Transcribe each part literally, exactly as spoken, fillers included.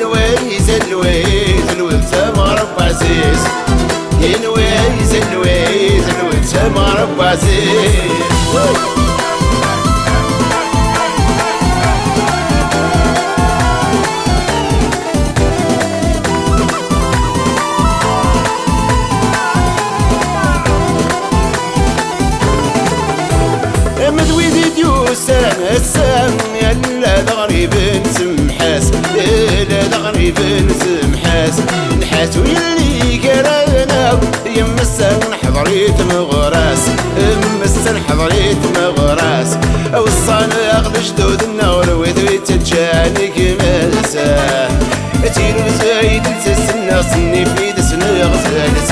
Lwayz, lwayz, lwayz, lwayz, Ɛziz. Lwayz, lwayz, lwayz, Ɛziz. Ama d wid i d-yusan ass-a, yal d aɣrib nsemḥ-as, yal d aɣrib nsemḥ-as. Nḥasu yelli gar-aneɣ, yemmessen ḥeḍrit meɣras, yemmessen ḥeḍrit meɣras. Awṣan-aɣ lejdud-nneɣ, ur wid wi ttaǧǧan gma-s. Tirmez ay d-lsas-nneɣ, s nnif i d-sneɣ zad-s.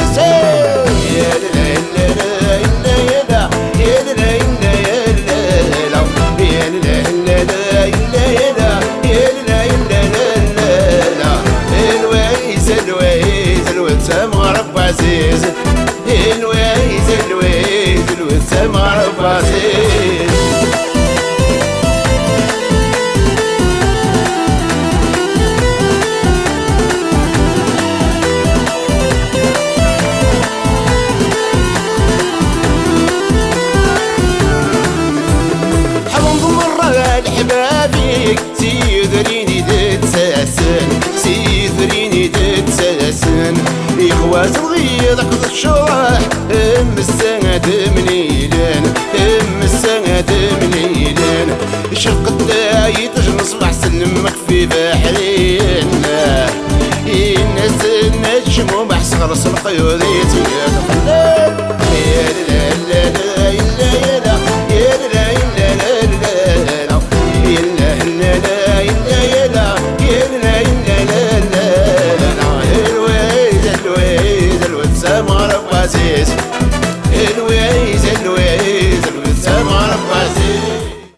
Lwayz, lwayz, lwayz, Ɛziz. Lwayz, lwayz, lwayz, Ɛziz. Ḥḍen-d merra leḥbab-ik, si tudrin i d-ttasen, si tudrin i d-ttasen. Ixwaz lɣiḍ akked ccḍeḥ, mmessen ad mlilen, mmessen ad mlilen. Cefqet ay iṭij n ṣṣbeḥ, sellem ɣef ibeḥrin. Yenna-sen acmumeḥ, sɣer s leqyud yettwet. Lwayz, lwayz, lwayz, Ɛziz.